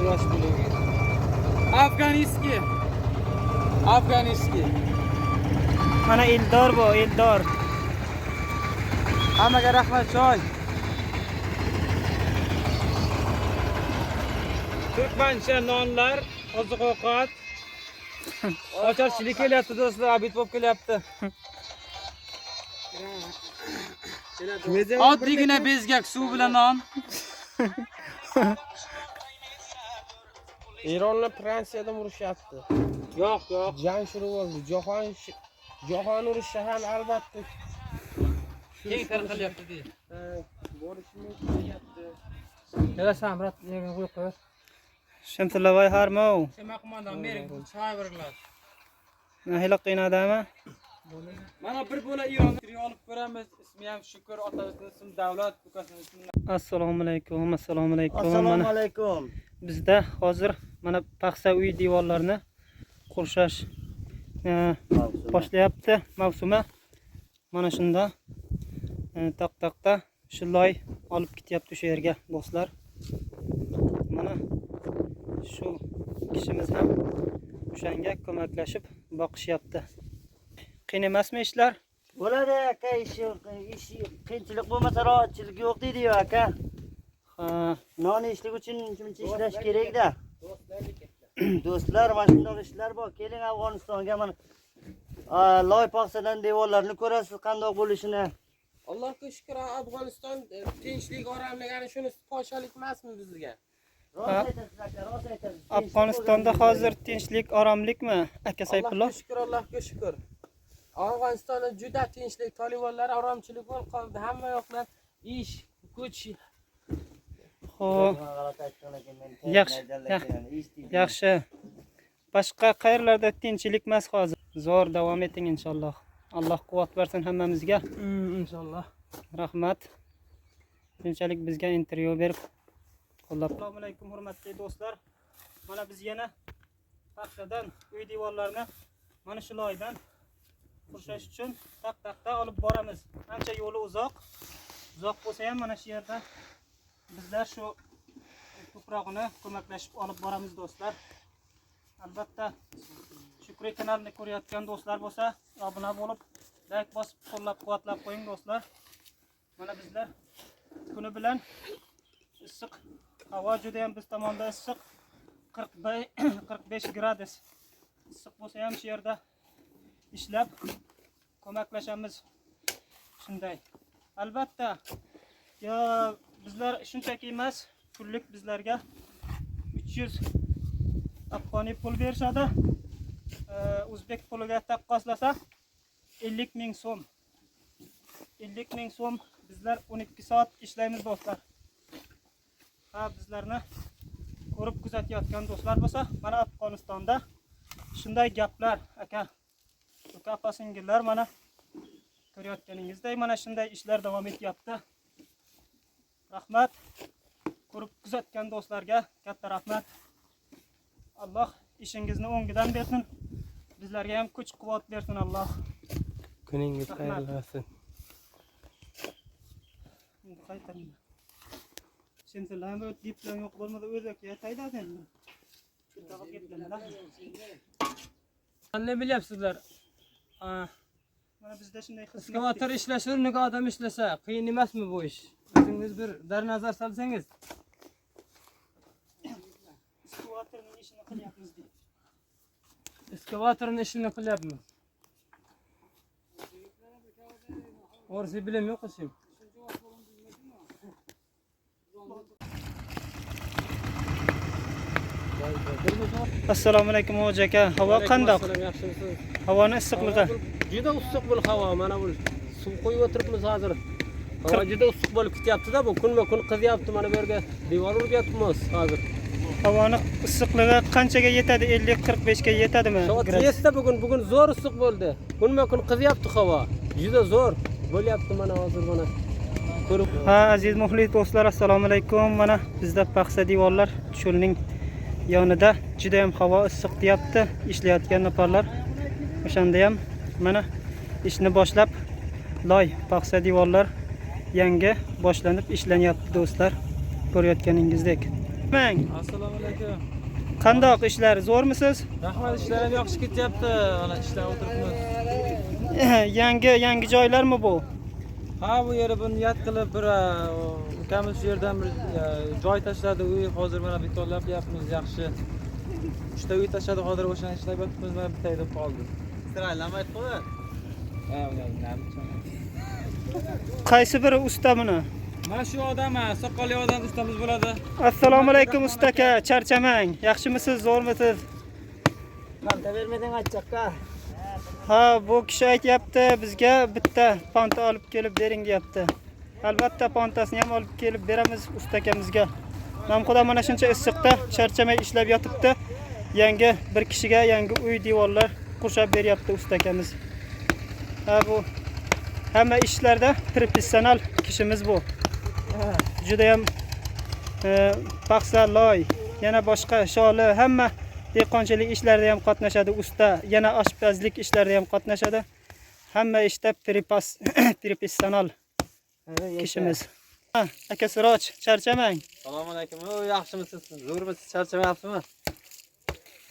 Kurash blogi. Afganiski. Afganiski. Mana Eldor bu, Eldor. Hammaga rahmat, choy. Turkmancha nonlar, oziq-ovqat. Ocharchilik kelyapti do'stlar, obid bo'lib kelyapti. Oddiygina bezgak suv bilan non. Eronla Fransiyadan urushyapti. Yo'q, yo'q. Jang shuru bo'ldi. Jahon urushi ham albatta Keng tarqalyapti dey. Bo'lishi mumkin deyapti. Kelasan, brat, yerga qo'yib qo'y. Shamsillavoy harmo. Sen qo'mondan beri choy bir glass. Nahila qiynadami? Mana bir bola Eronga olib ko'ramiz. Ismi ham Shukur, otasining ismi Davlat, ukasining ismi Assalomu alaykum, assalomu alaykum. Assalomu Mana alaykum. bizda hozir mana paxsa uy devorlarini qurshash boshlayapti mavsumi. Mana shunda taq-taqda shu loy olib ketyapti o'sha yerga do'stlar. Mana shu kishimiz ham o'shanga ko'maklashib boqishyapti. Qiyin emasmi ishlar? Bo'ladi aka, ish ish qiyinchilik bo'lmasa rohatchilik yo'q deydi-yu aka. Ha, Non yeyishlik uchun shuncha ishlash kerak-da. Do'stlar, mana shunday ishlar bor. Keling Afg'onistonga mana loy paxsadan devorlarni ko'rasiz qandoq bo'lishini. Allohga shukr, Afg'oniston tinchlik, oromlik, ana shunisi podsholik emasmi bizga? Rost aytasiz aka, rost aytasiz. Afg'onistonda hozir tinchlik, oromlikmi, aka Sayfullo? Allohga shukr, Allohga shukr. Afg'onistonda juda tinchlik, tolibonlar oromchilik bo'lib qoldi. Hamma yoqlar ish, kuch. Xo'p, Yaxshi, yaxshi. Boshqa qayerlarda tinchlik emas hozir. Zo'r davom eting inshaalloh. Alloh quvvat bersin hammamizga. Inshaalloh. Rahmat. Shunchalik bizga intervyu berib qo'llab. Assalomu alaykum hurmatli do'stlar. Mana biz yana paxtadan uy devorlarini mana shu loydan qurshash uchun taq-taqda olib boramiz. Ancha yo'li uzoq. Uzoq bo'lsa ham mana shu yerda bizlar shu tuprog'ini ko'maklashib olib boramiz do'stlar. Albatta Shukri kanalini ko'rayotgan do'stlar bo'lsa, obuna bo'lib, like bosib qo'llab-quvvatlab qo'ying do'stlar. Mana bizlar kuni bilan issiq havo juda ham biz tomonda issiq 45 gradus issiq bo'lsa ham shu yerda ishlab ko'maklashamiz shunday. Albatta yo bizlar shunchaki emas, kunlik bizlarga 300 afg'oniy pul berishadi. O'zbek puliga taqqoslasa 50 ming so'm. 50 ming so'm bizlar 12 soat ishlaymiz do'stlar. Ha, bizlarni ko'rib kuzatayotgan do'stlar bo'lsa, mana Afg'onistonda shunday gaplar aka, uka, opa singillar, mana ko'rayotganingizdek mana shunday ishlar davom etyapti. Rahmat. Ko'rib kuzatgan do'stlarga katta rahmat. Alloh ishingizni o'ngidan bersin. Bizlarga ham kuch-quvvat bersin Alloh. Kuningiz Rahmat. xayrli bo'lsin. Endi qaytaman. Sen ham gaplar yo'q bo'lmasa o'zak yatayda sen. Ne bilyapsizlar? Mana bizda shunday xizmat. Ekskavator ishlashi o'rniga odam ishlasa qiyin emasmi bu ish? O'zingiz bir dar nazar solsangiz. Ekskavatorning ishini qilyapmiz deydi. Ekskavatorning ishini qilyapmiz. O'rsi bilim yo'q ishim. Assalomu alaykum hoji aka. Havo qandoq? Yaxshimisiz? Havoni issiqligi. Juda issiq bu havo, mana bu suv quyib o'tiribmiz hozir. Havo juda issiq bo'lib ketyapti-da, bu kunma-kun qizyapti, mana bu yerga devor uryapmiz hozir. Havoni issiqligi qanchaga yetadi? 50-45 ga yetadimi? Soat 7 bugun zo'r issiq bo'ldi. Kunma-kun qizyapti havo. Juda zo'r bo'lyapti mana hozir mana. Ko'rib. Ha, aziz muxlis do'stlar, assalomu alaykum. Mana bizda paxsa devorlar cho'lning yonida juda ham havo issiq deyapti ishlayotgan nafarlar. O'shanda ham mana ishni boshlab loy paxsa devorlar yangi boshlanib ishlanyapti do'stlar, ko'rayotganingizdek. Mang. Assalomu alaykum. Qandoq ishlar, zo'rmisiz? Rahmat, ishlar ham yaxshi ketyapti. Mana ishlab o'tiribmiz. Yangi joylarmi bu? Ha, bu yeri bir niyat qilib bir ukamiz shu yerdan bir joy tashladi. Uy hozir mana betonlab yapmiz yaxshi. 3 ta uy tashladi, hozir o'shani ishlab yotibmiz, mana bitta deb qoldi. Ha, Qaysi biri usta buni? Mana shu odam, soqolli odam ustamiz bo'ladi. Assalomu alaykum usta aka, charchamang. Yaxshimisiz, zo'rmisiz? Panta bermading aytchaqqa. Ha, bu kishi aytyapti, bizga bitta panta olib kelib bering deyapti. Albatta pontasini ham olib kelib beramiz usta akamizga. Nomxudo mana shuncha issiqda charchamay ishlab yotibdi. Yangi bir kishiga yangi uy devorlar qurshab beryapti usta akamiz. Ha, bu hamma ishlarda professional kishimiz bu. Juda ham paxsa, loy, yana boshqa sholi, hamma dehqonchilik ishlarida ham qatnashadi usta, yana oshpazlik ishlarida ham qatnashadi. Hamma ishda professional kishimiz. Ha, aka Siroj, charchamang. Assalomu alaykum. Yaxshimisiz? Zo'rmisiz? Charchamayapsizmi?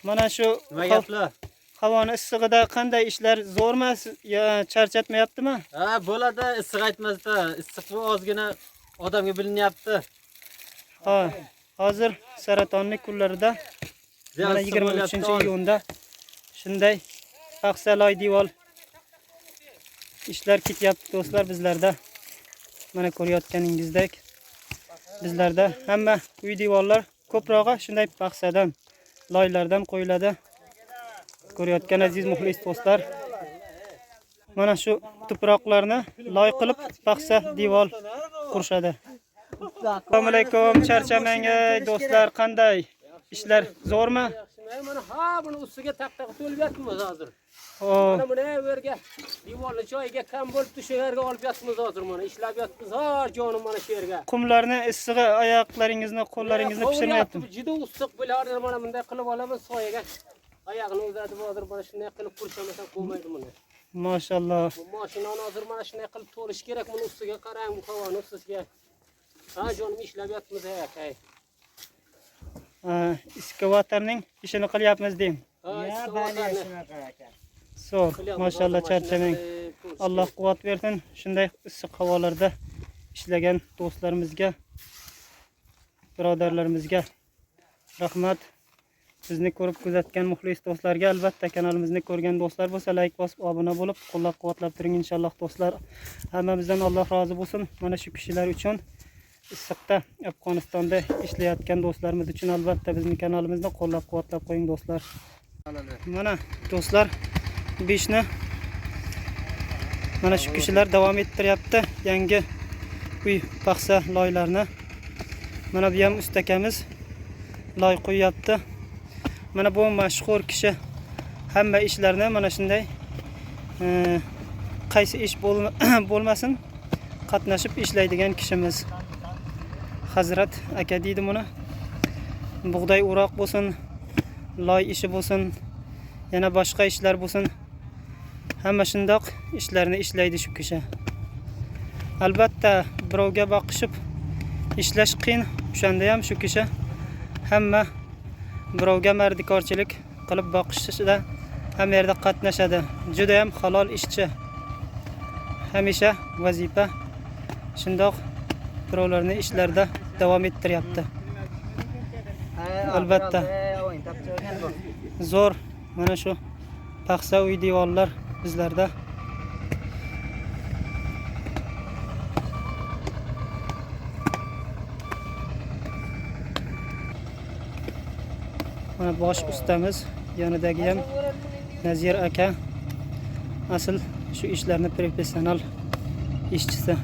Mana shu Nima gaplar? Havoni issig'ida qanday ishlar, zo'rmi yo charchatmayaptimi? Ha, bo'ladi, issiq aytmasda. Issiq bu ozgina odamga bilinyapti. Ha, hozir saratonlik kunlarida mana 23-iyunda shunday paxsa loy devor ishlar ketyapti do'stlar bizlarda. Mana ko'rayotganingizdek bizlarda hamma uy devorlar ko'prog'i shunday paxsadan, loylardan qo'yiladi. Ko'rayotgan aziz muxlis do'stlar, mana shu tuproqlarni loy qilib paxsa devor qurishadi. Assalomu alaykum, charchamang ey do'stlar, qanday ishlar, zo'rmi? Mana ha, buni ustiga taqtaq to'lib yotibmiz hozir. Mana buni bu yerga devorni joyiga kam bo'lib shu yerga olib yotibmiz hozir, mana ishlab yotibmiz ha jonim mana shu yerga. Qumlarni issig'i oyoqlaringizni, qo'llaringizni pishirmayaptimi? Juda issiq bularni mana bunday qilib olamiz soyaga. Oyog'ini uzatib hozir mana shunday qilib qurshamasam bo'lmaydi buni. Mashalloh. Bu mashinani hozir mana shunday qilib to'lish kerak, buni ustiga qarang, bu havoni ustiga. Ha jonim ishlab yotibmiz hey. Ekskavatorning ishini qilyapmiz deng. Zo'r, mashalloh, charchamang. Alloh quvvat bersin. Shunday issiq havolarda ishlagan do'stlarimizga, birodarlarimizga rahmat. Bizni ko'rib kuzatgan muxlis do'stlarga, albatta kanalimizni ko'rgan do'stlar bo'lsa, like bosib obuna bo'lib, qo'llab-quvvatlab turing inshaalloh do'stlar. Hammamizdan Alloh rozi bo'lsin. Mana shu kishilar uchun, issiqda Afg'onistonda ishlayotgan do'stlarimiz uchun albatta bizning kanalimizni qo'llab-quvvatlab qo'ying do'stlar. Mana do'stlar, bu ishni mana shu kishilar davom ettiryapti. Yangi uy paxsa loylarni. Mana bu ham ustakamiz loy qo'yyapti. Mana bu mashhur kishi hamma ishlarni mana shunday qaysi ish bo'lmasin qatnashib ishlaydigan kishimiz. Hazrat aka deydi buni. Bug'doy o'roq bo'lsin, loy ishi bo'lsin, yana boshqa ishlar bo'lsin, hamma shundoq ishlarni ishlaydi shu kishi. Albatta birovga boqishib ishlash qiyin, o'shanda ham shu kishi hamma birovga mardikorchilik qilib boqishida hamma yerda qatnashadi. Juda ham halol ishchi. Hamisha vazifa shundoq birovlarni ishlarda davom ettiryapti. Albatta zo'r mana shu paxsa uy devorlar bizlarda. Mana bosh ustamiz, yonidagi ham Nazir aka asl shu ishlarni professional ishchisi.